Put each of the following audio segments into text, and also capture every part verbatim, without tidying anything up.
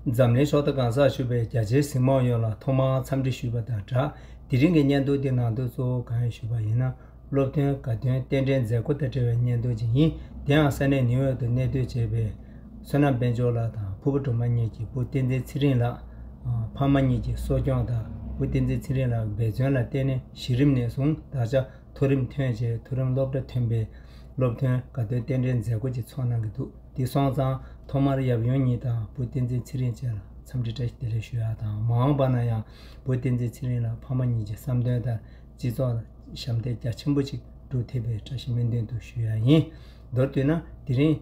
འཛམ་གླིང་ཕྱོགས་མཐའ་གང་སར་བཞུགས་པའི་རྒྱ་ཆེའི་གཟིགས་མོ་བ་ཡོངས་ལ་ཐོག་མར་འཚམས་འདྲི་ཞུས་པ་དང་སྦྲགས། དེ་རིང་གི་བརྙན་ཐུང་འདི་ནང་དོན་གཙོ་བོ་གང་ཡིན་ཞུས་པ་ཡིན་ན། སློབ་ཐོན་དགའ་སྟོན་རྟེན་འབྲེལ་མཛད་སྒོ་དང་འབྲེལ་བའི་བརྙན་ཐུང་ཅིག་ཡིན། དེའང་ས་གནས་ནིའུ་ཡོག་ཏུ་གནས་སྡོད་བྱས་པའི་བསོད་ནམས་དཔལ་འབྱོར་ལགས་དང་ཕུར་བུ་སྒྲོལ་མ་གཉིས་ཀྱིས་བུ་བསྟན་འཛིན་ཚེ་རིང་ལགས། ཕ་མ་གཉིས་ཀྱི་གསོ་སྐྱོང་དང་བུ་བསྟན་འཛིན་ཚེ་རིང་ལགས་འབད་བརྩོན་ལ་བརྟེན་ནས་གཞི་རིམ་ནས་བཟུང་ད་ཆ་མཐོ་རིམ་ཐོན་རྗེས་མཐོ་རིམ་སློབ་གྲྭ་ཐོན་པའི་སློབ་ཐོན་དགའ་སྟོན་རྟེན་འབྲེལ་མཛད་སྒོ་ཅིག་ཚོགས་གནང་གི་འདུག་དེ་སོང་ཙང་ཐོག་མར་ཡབ་ཡུམ་གཉིས་དང་བུ་བསྟན་འཛིན་ཚེ་རིང་བཅས་ལ་འཚམས་འདྲི་བཀྲ་ཤིས་བདེ་ལེགས་ཞུ་ཡ་དང་། མ་འོངས་པ་ན་ཡང་བུ་བསྟན་འཛིན་ཚེ་རིང་ལགས་ཕ་མ་གཉིས་ཀྱི་བསམ་དོན་ལྟར་སྤྱི་ཚོགས་ལ་ཞབས་འདེགས་རྒྱ་ཆེན་པོ་ཅིག་སྒྲུབ་ཐུབ་པའི་བཀྲ་ཤིས་སྨོན་འདུན་དུ་ཞུ་ཡ་ཡིན། མདོར་བསྡུས་ན་དེ་རིང་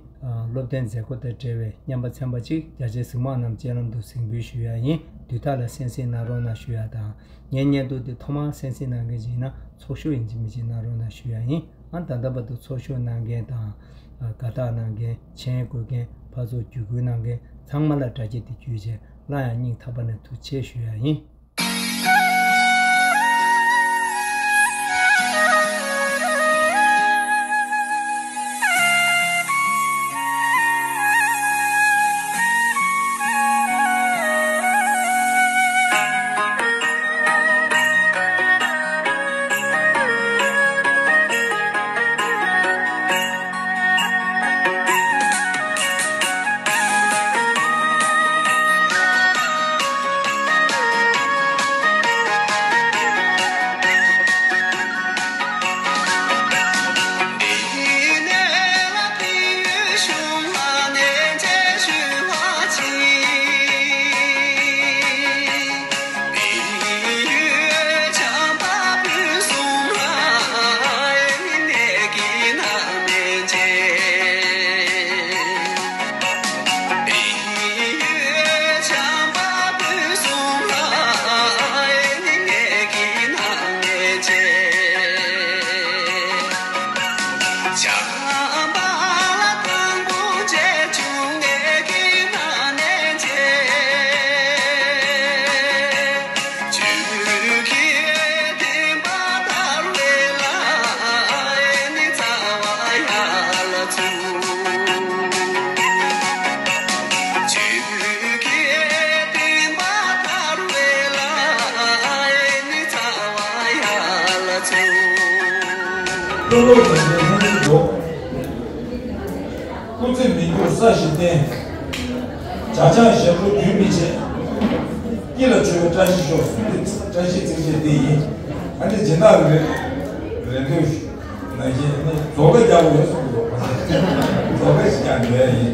སློབ་ཐོན་མཛད་སྒོ་དང་འབྲེལ་བའི་རྔན་པ་ཚན་པ་ཅིག་རྒྱ་ཆེའི་གཟིགས་མོ་བ་རྣམས་སྤྱན་ལམ་དུ་གཟིགས་འབུལ་ཞུ་ཡ་ཡིན། དུས་ཐོག་ལ་གསན་གཟིགས་གནང་རོགས་གནང་ཞུ་ཡ་དང་། ངའི་བརྙན་ཐུང་འདི་ཐོག་མར་གསན་གཟིགས་གནང་མཁན་ཅིག་ཡིན་ན་ཚོགས་ཞུགས་ཡིན་གཅིག་མིན་གཅིག་གནང་རོགས་གནང་ཞུ་ཡ་ཡིན། ཨ་ད་ལྟ་བར་དུ་ཚོགས་ཞུགས་གནང་མཁན་དང་། དགའ་རྟགས་གནང་མཁན། མཆན་འགོད་མཁན། ཕར་ཚུར་བརྒྱུད་སྐུལ་གནང་མཁན་ཚང་མ་ལ་དྲ་རྒྱ་འདི་བརྒྱུད་བྱས་སླར་ཡང་སྙིང་ཐག་པ་ནས་ཐུགས་རྗེ་ཆེ་ཞུ་ཡ་ཡིན། ཀླུ་ལོག་གི་ལས་ཁུངས་འདུག་སྐུ་ཚེ་མི་འགྱུར་ས་གཞི་བརྟན། བྱ་ཆང་ཞབས་བྲོ་རྒྱུན་མི་ཆད། སྐྱིད་ལ་མཆོད་པའི་བཀྲ་ཤིས་ཤོག་སུ་དེ་བཀྲ་ཤིས་ཚིག་བཅད་དེ་ཡིན། ཨ་ནི་སྦྱིན་བདག་རེད། རེད་འདུག་ནང་བཞིན་ནི་རྫོགས་པ་རྒྱག་དགོས་སོང་འདུག་རྫོགས་པ་ཞིག་ཀྱང་འདོད་ཡིན།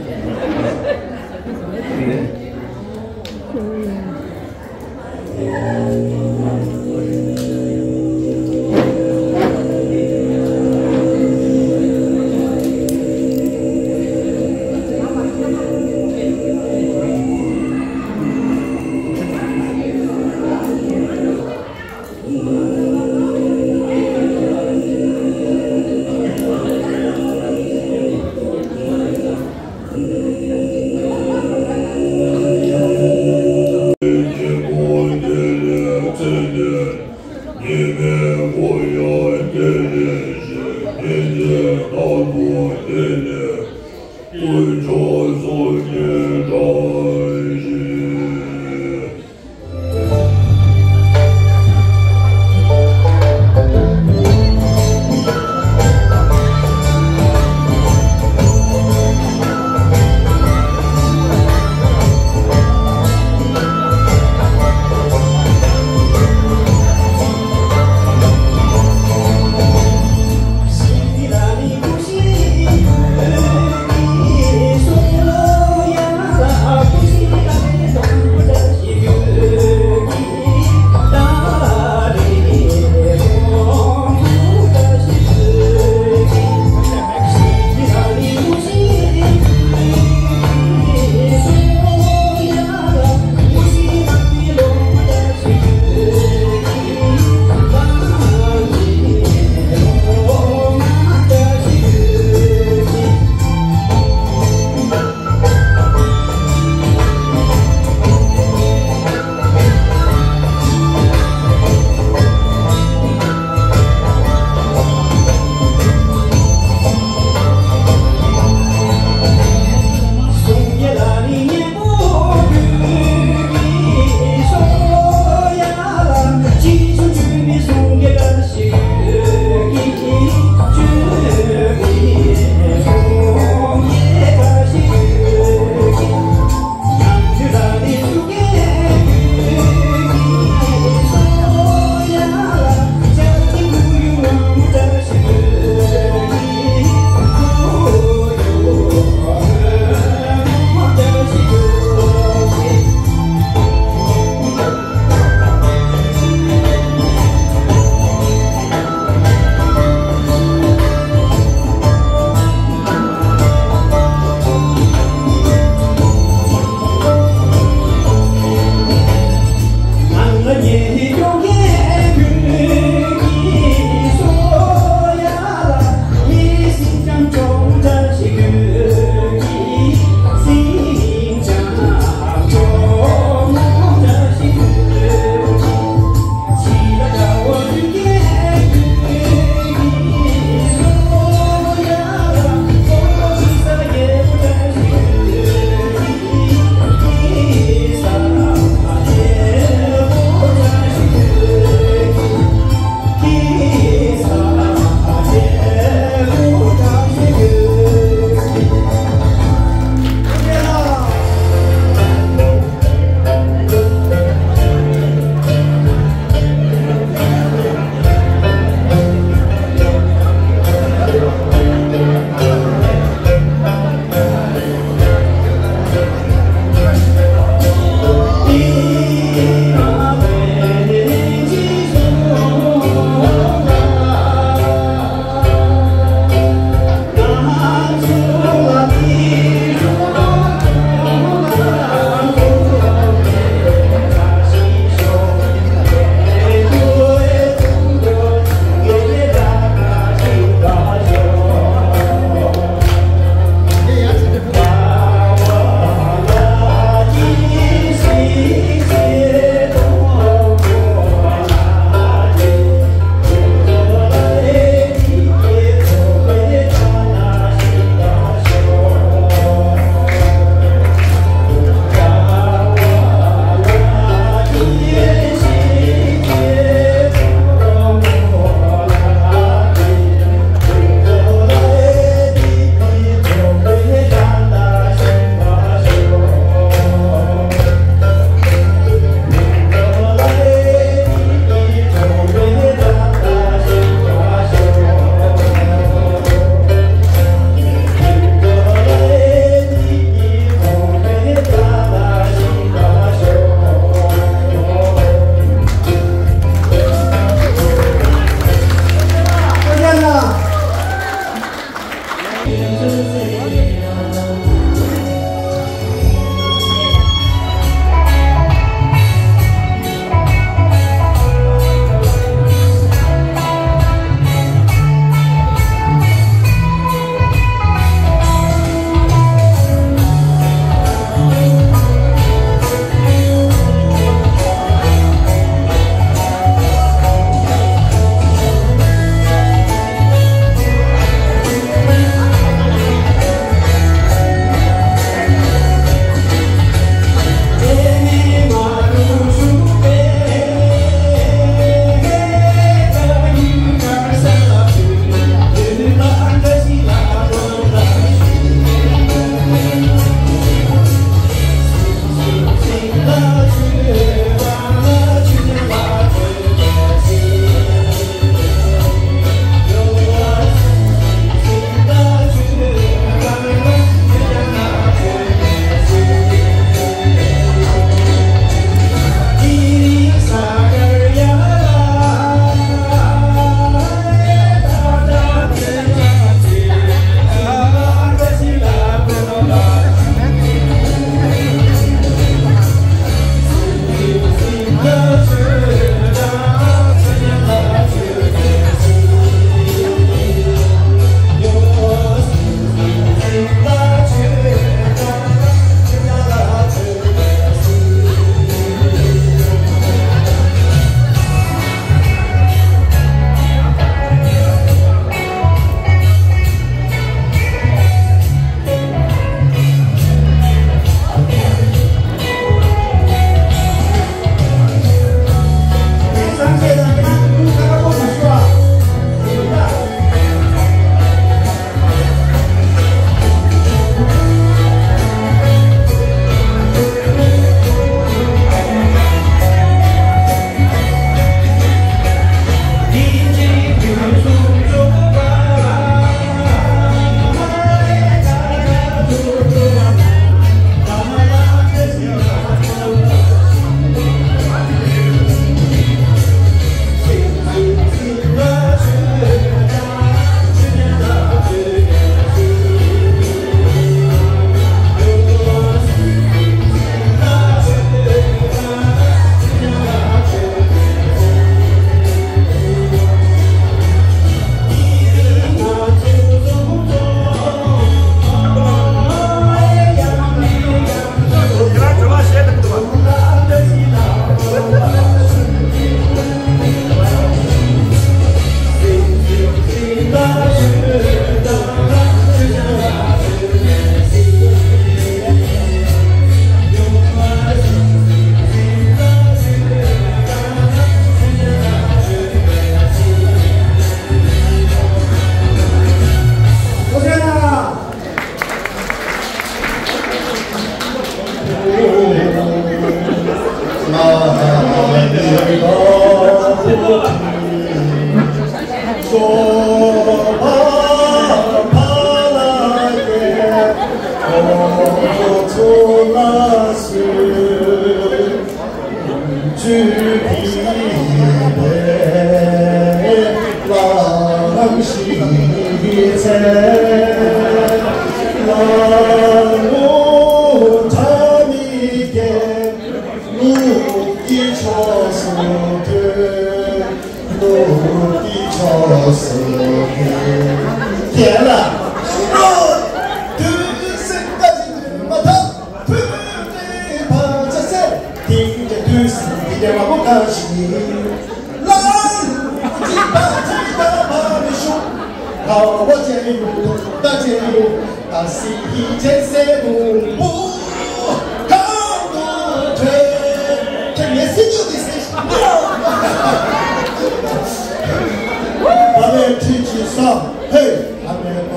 Hey, I'm a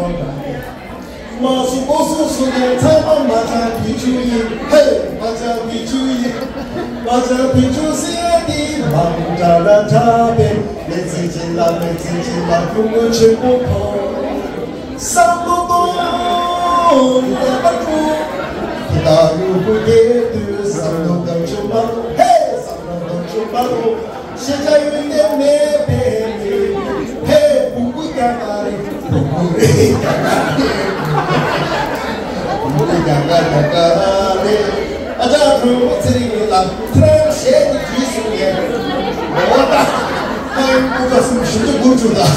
མ་སུ་ཨོ་སུ་སུ་ནས་ཚང་མ་མ་ཅང་བི་ཆུ་ཡིན། ཧེ། མ་ཅང་བི་ཆུ་ཡིན། མ་ཅང་བི་ཆུ་ཟེར་འདི་མང་དྲགས་ལ་དྲགས་པས། མེ་ཚིག་ཅིག་ལ་མེ་ཚིག་ཅིག་ལ་ཁྱུང་མོ་ཆེན་པོ་ཕོ། བསམ་བློ་གཏོང་ལས་པ་དཀྲུག་དེ་དག་ཡུ་གུ་རྒྱལ་དུས་བསམ་བློ་གང་བྱུང་མ་རུང་། ཧེ། བསམ་བློ་གང་བྱུང་མ་རུང་། ཤེས་བྱ་ཡོན་ཏན་མེད་པའི་མི། ཧེ། སྤུ་གུ་རྒྱ་གར་རེད། སྤུ་གུ་རེད། རྒྱ་གར་རེད། སྤུ་གུ་རྒྱ་གར་རྒྱ་གར་རེད། ཨ་ཅག་གྲོགས་པོ་ཚེ་རིང་ལགས་ཁྱེད་རང་གཞས་འདི་བྲིས་སོང་ངས། འོ་ད། ཨ་ཡིན་སྐུ་པར་གསུམ་བཞི་བཅུ་དགུ་བཅུ་དང་།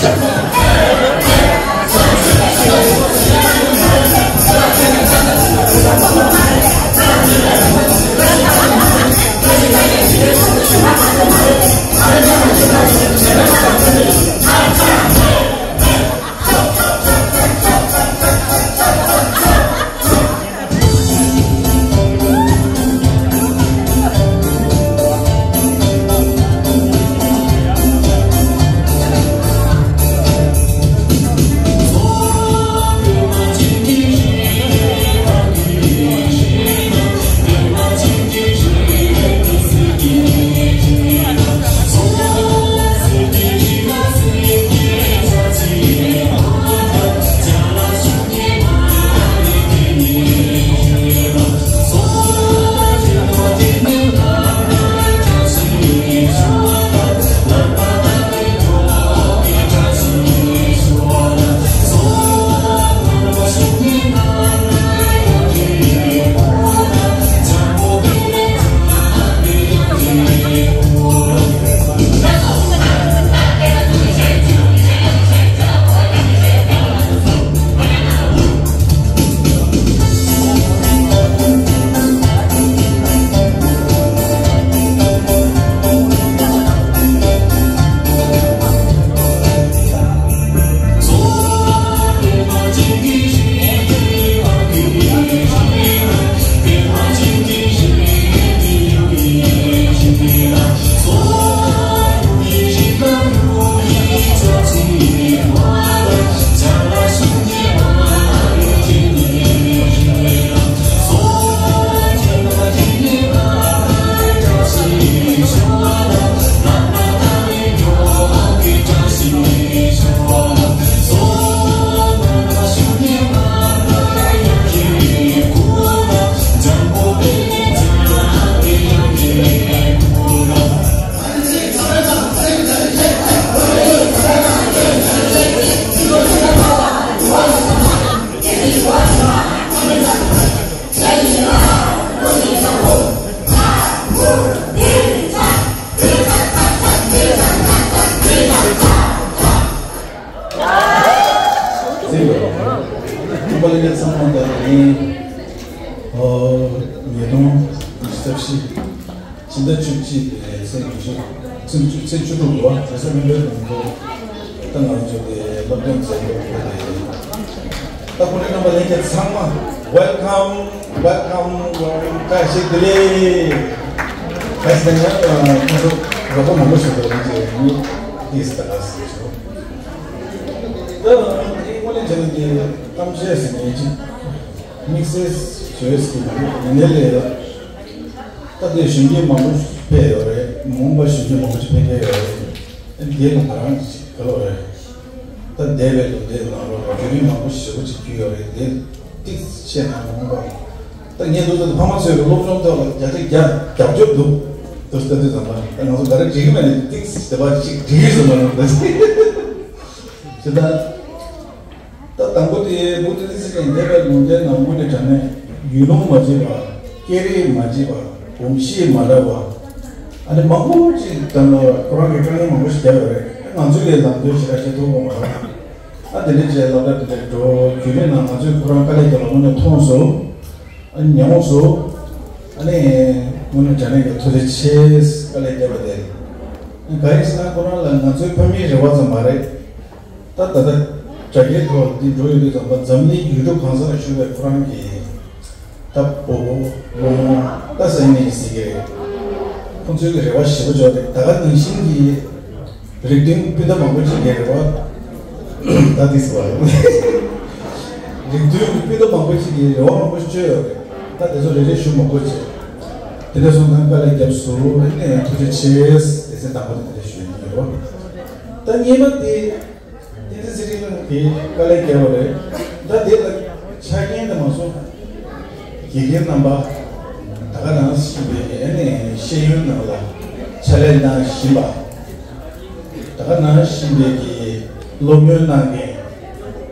རྣམ་པ་ལྷན་རྒྱས་ཚང་མ་ལ་ཡིན། ཨོ། ཉིས་སྟོང་ཉི་ཤུ་རྩ་བཞི། ཕྱི་ཟླ་བཅུ་གཅིག་པའི་ཚེས་ཉི་ཤུ། ཚེས་བཅུ། ཚེས་བཅུ་དྲུག་ལོ། རེས་གཟའ་སྤེན་པའི་དགོང་དྲོ། ད་ང་རང་ཚོ་དེ་སློབ་སྟོན་མཛད་སྒོ་སྤེལ་ཏེ། ད་ཁོང་ཚོ་རྣམ་པ་ལྷན་རྒྱས་ཚང་མ་welcome, welcome, welcome. བཀྲ་ཤིས་བདེ་ལེགས། བཀྲ་ཤིས་བདེ་ལེགས། ཁོང་ཚོ་རོགས་པ་མང་པོ་ཞིག་འདུག་ང་ཚོའི་ནི་ཏིས་ད་ག་ཟེར་ཞུ། ད་དེ་དངོས་གནས་བྱས་ན་དེ་གཏམ་བཤད་ཟེར་མཁན་ཅིག་དམིགས་བསལ་བཟོས་ཟེར་གྱི་མ་རེད། ཡིན་ནའི་ལས་ད་དེ་གཞོན་སྐྱེས་མང་པོ་ཕེབས་ཡོད་རེད། མ་འོངས་པ་གཞོན་སྐྱེས་མང་པོ་ཞིག་ཕེབས་མཁན་ཡོད་རེད། ཨ་ནི་དེ་ལ་ང་རང་ཅིག་ག་ལབ་རེད། ད་འདས་པའི་ལོ་ཟླའི་ནང་ལོགས་ལ་བརྒྱུད་རིམ་མང་པོ་ཞེ་པོ་ཅིག་བརྒྱུད་ཡོད་རེད། དེ་ཏིག་བཤད་ན་མ་འོངས་པ། ད་ངས་འདུག་ད་ཕ་མ་ཚོས་སློབ་སྦྱོང་ཐོག་ལ་བརྒྱ་ཆ་བརྒྱ་རྒྱབ་སྐྱོར་འདུག་དུ་ལྟ་དུས་ཙམ་པ་ང་ཚོ་ག་རེ་འགྲིག་གི་མེད་ནས་ཏིག་ཙམ་བྱས་པ་ཅིག་འགྲིག་གི་ཟེར་བ་རེད། ད་ད་དང་པོ་དེ་མུ་ཏི་ཏི་སི་ཀྱི་འདས་པའི་ལུང་བསྟན་ནང་དངོས་གནས་དྲང་གནས་ཡུལ་ལུང་མ་བརྗེད་པ། སྐད་རིགས་མ་བརྗེད་པ། གོམས་གཤིས་མ་འདྲ་བ། ཨ་ནི་མང་པོ་ཅིག་དང་ཁོ་རང་གི་དཀའ་ངལ་མང་པོ་ཞིག་བརྒྱབ་ཡོད་རེད། ང་ཚོས་ལས་ལམ་སྟོན་ཞེ་དྲག་བྱེད་ཐུབ་པ་མ་རེད། ཨ་དེ་འདྲ་བྱས་སློབ་གྲྭ་དེ་འདྲ་འགྲོ་རྒྱུན་རིང་ནང་ང་ཚོས་ཁོ་རང་དཀའ་ལས་བརྒྱབ་པ་དངོས་གནས་མཐོང་སོང་། ཨ་ནི་ཉམས་མྱོང་སོང་། ཨ་ནི་དངོས་གནས་དྲང་གནས་ཀྱི་ཐུགས་རྗེ་ཆེ། དཀའ་ལས་བརྒྱབ་པ་དེ་ག་ཡིན་ཟེར་ན་ཁོ་རང་ལ་ང་ཚོའི་ཕ་མིའི་རེ་བ་ཙམ་མ་རེད། ད་ད་ལྟ་དྲ་རྒྱའི་ཐོག་འདི་འགྲོ་ཡོད་དུས་ཙམ་པ་འཛམ་གླིང་ཡུལ་གྲུ་གང་སར་བཞུགས་པའི་ཁོ་རང་གི་ད་སྤོ་བོ་སློབ་མ་ད་ས་ཡིན་ནས་ཟེར་གྱི་རེད། ཁོང་ཚོའི་གི་རེ་བ་ཞེ་པོ་ཅིག་རེད། ད་ག་ནང་བཞིན་གྱི་རིགས་མཐུན་སྤུན་ཟླ་མང་པོ་ཅིག་གི་རེ་བ་ད་འདི་ཟེར་བ་རེད། རིགས་མཐུན་གྱི་སྤུན་ཟླ་མང་པོ་ཅིག་གི་རེ་བ་མང་པོ་ཞིག་བཅོལ་ཡོད་རེད། ད་དེ་ཚོ་རེ་རེ་ཞུ་མང་པོ་བྱས། དེ་འདྲ་སོང་ཙང་དཀའ་ལས་བརྒྱབ་སོང་། ཨ་ནི་ཐུགས་རྗེ་ཆེ། དེ་ཚེ་དང་པོ་དེ་དེ་འདྲ་ཞུ་ཡིན་རེད་བ། ད་གཉིས་པ་དེ། དེ་དེ་ཚེ་རིང་གི་དཀའ་ལས་བརྒྱབ་པ་རེད། ད་དེ་ལ་ཆ་རྐྱེན་དུ་མ་སོང་། དགེ་རྒན་རྣམ་པ། ད་ག་ནང་བཞིན་པའི་ཨ་ནི་ཤེས་ཡོན་ནང་ལ་ཕྱག་ལས་གནང་བཞིན་པ། ད་ག་ནང་བཞིན་པའི་གི་སློབ་སྟོན་གནང་མཁན་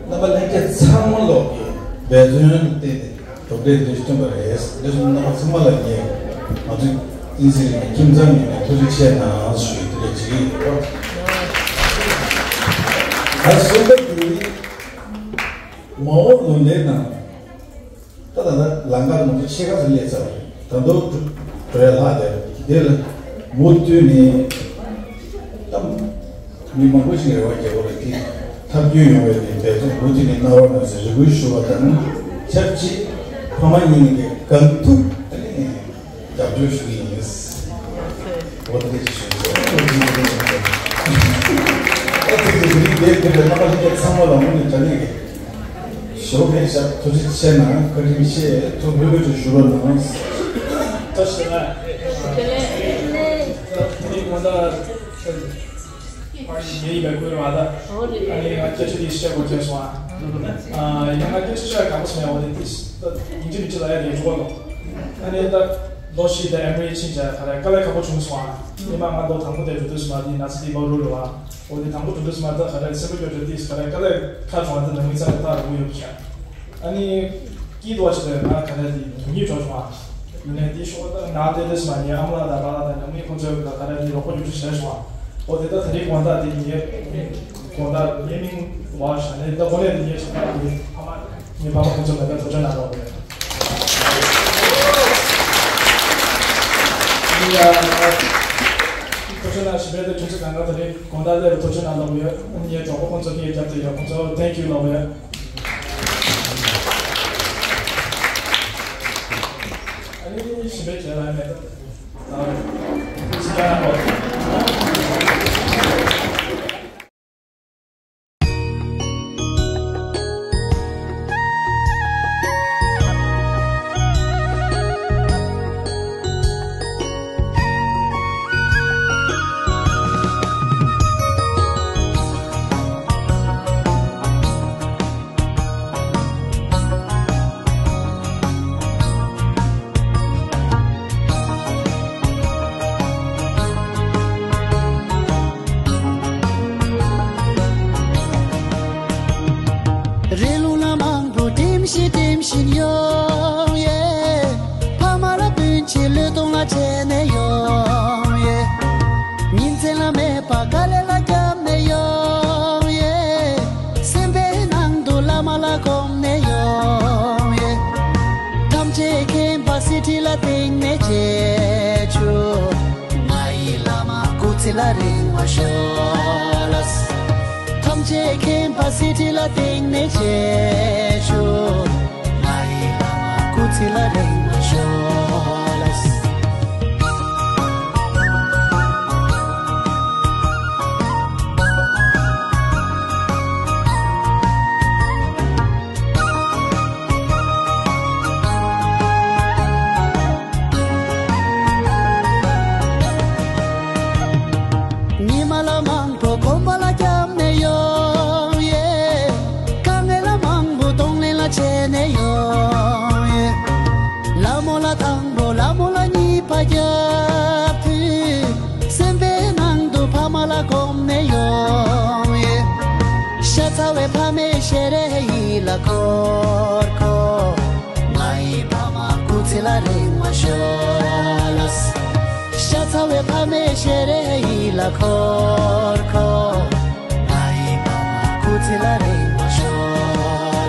རྣམ་པ་ལྷན་རྒྱས་ཚང་མ་ལོག་གི་འབད་བརྩོན་བརྟེན་ཏེ་གྲུབ་འབྲས་འདི་བསྟན་པ་རེད། འདི་སོང་རྣམ་པ་ཚང་མ་ལ་ངས་ང་ཚོའི་བསྟན་འཛིན་རིང་ཁྱིམ་ཚང་ངོས་ནས་ཐུགས་རྗེ་ཆེ་གནང་ཞུ་ཡི་དེ་འདྲ་བྱེད་ཀྱི་ཡོད། ད་གསུམ་པ་དེ་མ་འོངས་ལོ་ཟླའི་ནང་ད་ད་ལྟ་ལམ་ཁ་ང་ཚོ་ཕྱེད་ཀ་ཙམ་སླེབས་ཚར་བ་རེད། ད་དུང་འགྲོ་ཡ་ལྷག་བསྡད་རེད། དེ་ལ་མུ་མཐུད་ནས་ད་མི་མང་པོ་ཞིག་རེ་བ་རྒྱག་གི་རེད། དེ་ཐབས་སྐྱོ་ཡོང་བའི་དེ་འབད་བརྩོན་མུ་མཐུད་ནས་གནང་རོགས་གནང་ཟེར་རེ་སྐུལ་ཞུ་བ་དང་ཆབས་ཅིག་ཕ་མ་གཉིས་ནས་གང་ཐུབ་ཨ་ནི་རྒྱབ་སྐྱོར་ཞུ་གི་ཡིན། འོ་དེ་ཅི་ཞུ་ཨ་དེ་དེ་དེ་རིང་འདིར་ཕེབས་པའི་རྣམ་པ་ལྷན་རྒྱས་ཚང་མ་ལ་དངོས་གནས་དྲང་གནས་ཀྱི་ཞོགས་ཀས་ཞབས་ཐུགས་རྗེ་ཆེ་གནང་། བཀའ་དྲིན་ཆེ། ཐུགས་ཕན་པོ་ཅིག་ཞུ་རོགས་གནང་། བཀྲ་ཤིས་བདེ་ལེགས། ངའི་དགོང་དག་ངའི་ཡིན་པའི་ཀུན་ར་ད། ཨ་ནི་ང་སྐད་ཆ་དེ་བཤད་དགོས་བྱས་སོང་ཨ། ཨ་ཡིན་ན་ང་སྐད་ཆ་བཤད་གང་པོ་སོང་ཡ། འོ་དེ་དེ་ད་ཡིན་གཅིག་མིན་གཅིག་ལ་ཡ་དེ་འགྲོ་དགོས་དོ། ཨ་ནི་ད་ལོ་བཞི་ད་ཨེམ་རི་ཕྱིན་བྱས་ག་རེ་དཀའ་ལས་ཁག་པོ་བྱུང་སོང་ཨ། ཉི་མ་ང་ལོ་དང་པོ་དེ་འགྲོ་དུས་སོང་ཨ། དེ་ན་ཚ་དེ་ལོ་རུ་རུ་ཨ། འོ་དེ་དང་པོ་འགྲོ་དུས་སོང་ཨ། ད་ག་རེ་སེམས་པ་སྐྱོ་སྐྱོ་དེ་ག་རེ་དཀའ་ལས་ཁག་བྱུང་ཨ། ད་ནང་མི་ཚ་ལས་ཐག་རིང་པོ་ཡོད་པ་བྱས། ཨ་ནི་སྐྱིད་དོ་ཆེ་དེ་ང་ག་རེ་དེ་དུ་ཉིད་འགྲོ་བྱུང་ཨ། ཡིན་ནའི་དེ་ཤོག་ད་ང་དེ་དེ་སོང་ཨ། ངའི་ཨ་མ་ལགས་དང་པཱ་ལགས་དང་ནང་མི་ཁོང་ཚོས་ད་ག་རེ་དེ་རོགས་པ་རྒྱུག་ཆུ་བྱས་སོང་ཨ། འོ་དེ་ད་ད་རེས་དགོང་དག་དེ་ངའི་དགོང་དག་ངའི་མིང་བ་ཤ་ནས་ད་དགོང་ལས་དེ་ངའི་ཆ་ད་དེ་ཕ་མ། ངའི་ཕ་མ་ཁོང་ཚོ་ལ་ད་ཐུགས་རྗེ་གནང་རོགས་གནང་། ཡ། ཐུགས་རྗེ་གནང་། ཞིམ་པའི་དེ་ཁྱོད་ཚོ་གང་ག་དེ་རིང་དགོང་དག་སླེབས་ཐུགས་རྗེ་གནང་ལབ་ཡོད། ངའི་གྲོགས་པོ་ཁོང་ཚོ་ངའི་རྒྱབ་ཏུ་ཡོད། ཁོང་ཚོ་thank you ལབ་ཡོད། ཨ་ནི་ཞིམ་པའི་རྒྱལ་ལ་ནས་ད་ཐུགས་རྗེ་གནང་རོགས། རི་ལུང་ལ་མང་པོ་དྲིམ་ཞིག་དྲིམ་བཞིན་ཡོང་ཡེ། ཕ་མ་ལ་སྤུན་མཆེད་བློས་གཏོང་ལ་བྱས་ནས་ཡོང་ཡེ། ཉིན་མཚན་ལ་མེད་པ་དཀའ་ལས་ལ་བརྒྱབ་ནས་ཡོང་ཡེ། སེམས་པའི་ནང་དུ་བླ་མ་ལ་སྒོམ་ནས་ཡོང་ཡེ། ཐམས་ཅད་མཁྱེན་པ་གསེར་ཁྲི་ལ་བརྟེན་ནས་མཇལ་བྱུང་། ང་ཡི་བླ་མ་སྐུ་ཚེ་ལ་རིང་བ་ཤོག་ལགས། ཐམས་ཅད་མཁྱེན་པ་གསེར་ཁྲི་ལ་བརྟེན་ནས་མཇལ་བྱུང་། ང་ཡི་བླ་མ་སྐུ་ཚེ་ལ་རིང་བ་ཤོག་ལགས། ཉི་མ་ལ་མང་པོ་གོམ་པ་ལ་བརྒྱབ་ནས་ཡོང་ཡེ། དཀའ་ངལ་ལ་མང་པོ་གདོང་ལེན་ལ་བྱས་ནས་ཡོང་ཡེ། ལ་མོ་ལ་དང་པོ་ལ་ འཁོར་འཁོར། ང་ཡི་ཕ་མ་སྐུ་ཚེ་ལ་རིང་བ་ཤོག་ལགས། ཤ་ཚ་བའི་ཕ་མའི་ཞལ་རས་ཡིད་ལ་འཁོར་འཁོར། ང་ཡི་ཕ་མ་སྐུ་ཚེ་ལ་རིང་བ་ཤོག་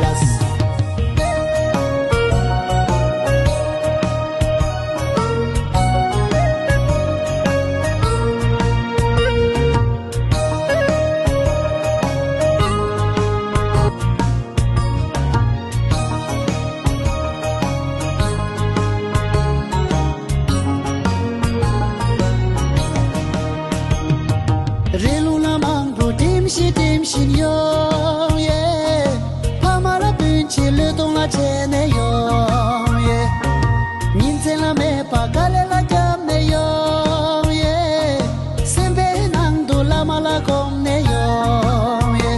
ལགས། རི་ལུང་ལ་མང་པོ་འགྲིམ་བཞིན་འགྲིམ་བཞིན་ཡོང་ཡེ། ཕ་མ་ལ་སྤུན་མཆེད་བློས་གཏོང་ལ་བྱས་ནས་ཡོང་ཡེ། ཉིན་མཚན་ལ་མེད་པ་དཀའ་ལས་ལ་བརྒྱབ་ནས་ཡོང་ཡེ། སེམས་པའི་ནང་དུ་བླ་མ་ལ་སྒོམ་ནས་ཡོང་ཡེ།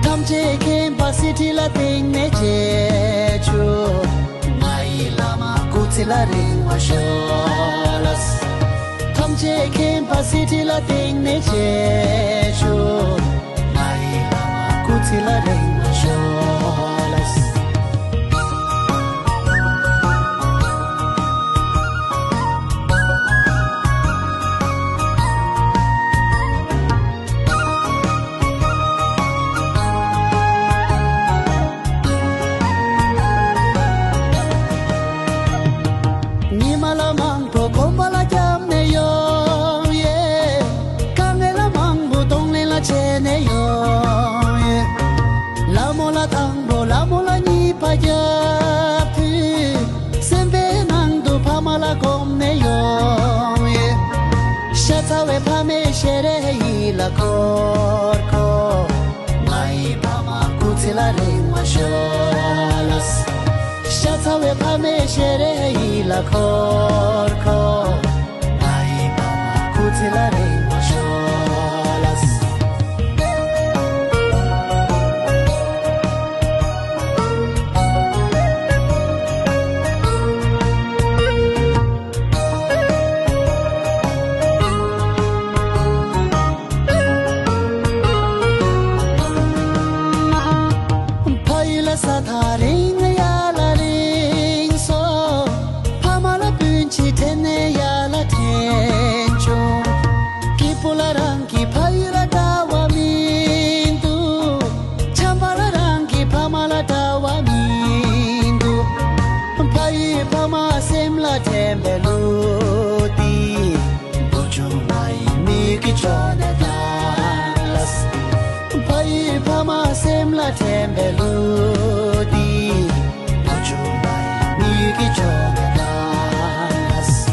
ཐམས་ཅད་མཁྱེན་པ་གསེར་ཁྲི་ལ་བཏེགས་ནས་མཇལ་ཆོག་ང་ཡི་བླ་མ་སྐུ་ཚེ་ལ་རིང་བ་ཤོག་ལགས། ཐམས་ཅད་མཁྱེན་པ་གསེར་ཁྲི་ལ་བཏེགས་ནས་མཇལ་ཆོག་ང་ཡི་བླ་མ་སྐུ་ཚེ་ལ་རིང་བ་ཤོག་ལགས། ཉི་མ་ལ་མང་པོ་གོམ་པ་ལ་བརྒྱབ་ནས་ཡོང་ཡེ། དཀའ་ངལ་ལ་མང་པོ་གདོང་ལེན་ལ་བྱས་ནས་ཡོང་ཡེ། ལ་མོ་ལ་དང་པོ་ལ་མོ་ལ་གཉིས་པ་རྒྱབ་དུས། སེམས་པའི་ནང་དུ་ཕ་མ་ལ་སྒོམ་ནས་ཡོང་ཡེ། ཤ་ཚ་བའི་ཕ་མའི་ཞལ་རས་ཡིད་ལ་འཁོར་འཁོར། ང་ཡི་ཕ་མ་སྐུ་ཚེ་ལ་རིང་བ་ཤོག་ལགས། ཤ་ཚ་བའི་ཕ་མའི་ཞལ་རས་ཡིད་ལ་འཁོར་འཁོར། ང་ཡི་ཕ་མ་སྐུ་ཚེ་ལ་རིང་བ་ཤོག་ལགས། ཕ་ཡུལ་ལ་ས་ཐག་རིང་ཡར་ལ་རིང་སོང་། ཕ་མ་ལ་སྤུན་མཆེད་དྲན་ནས་ཡར་ལ་དྲན་བྱུང་། སྐྱིད་པོ་ལ་རང་གི་ཕ་ཡུལ་ལ་འདྲ་བ་མི་འདུག་ཆམ་པ་ལ་རང་གི་ཕ་མ་ལ་འདྲ་བ་མི་འདུག་ཕ་ཡུལ་ཕ་མ་སེམས་ལ་དྲན་པའི་གླུ་འདི། བུ་ཆུང་ང་ཡི་མིག་གི་ཕྱོགས་ནས་བཏང་ལགས། ཕ་ཡུལ་ཕ་མ་སེམས་ལ་དྲན་པའི་གླུ་འདི། བུ་ཆུང་ང་ཡི་མིག་གི་ཕྱོགས་ནས་བཏང་ལགས།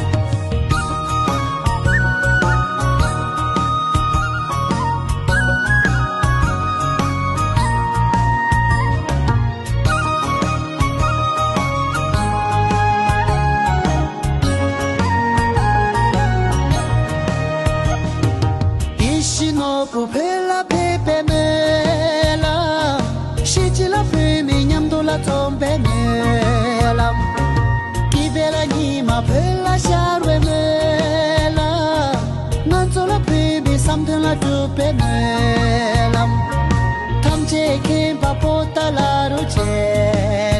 ཡིད་བཞིན་ནོར་བུ་བོད་ལ་ཕེབས་པའི་སྨོན་ལམ། གཞིས་བྱེས་ལ་བོད་མི་མཉམ་དུ་ལ་འཛོམས་པའི་སྨོན་ལམ། སྐྱིད་པའི་ལ་ཉི་མ་བོད་ལ་ཤར་བའི་སྨོན་ལམ། ང་ཚོ་ལ་བོད་མི་བསམ་དོན་ལ་འགྲུབ་པའི་སྨོན་ལམ། ཐམས་ཅད་མཁྱེན་པ་པོ་ཏཱ་ལ་རུ་བྱས་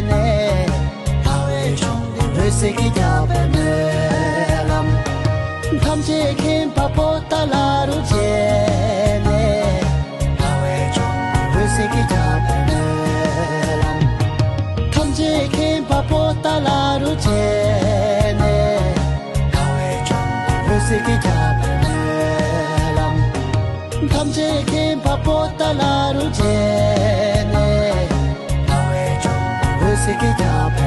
ནས། ལྷ་བས་བྱུང་འོད་ཟེར་གྱིས་ཁྱབ་པའི་སྨོན་ལམ། ཐམས་ཅད་མཁྱེན་པ་པོ་ཏཱ་ལ་རུ་བྱས་ནས། ལྷ་བས་བྱུང་འོད་ཟེར་གྱིས་ཁྱབ་པའི་སྨོན་ལམ། ཐམས་ཅད་མཁྱེན་པ་པོ་ཏཱ་ལ་རུ་བྱས་ནས། ལྷ་བས་བྱུང་འོད་ཟེར་གྱིས་ཁྱབ་པའི་སྨོན་ལམ། ཐམས་ཅད་མཁྱེན་པ་པོ་ཏཱ་ལ་རུ་བྱས་ནས། ལྷ་བས་བྱུང་འོད་ཟེར་གྱིས་ཁྱབ་པའི་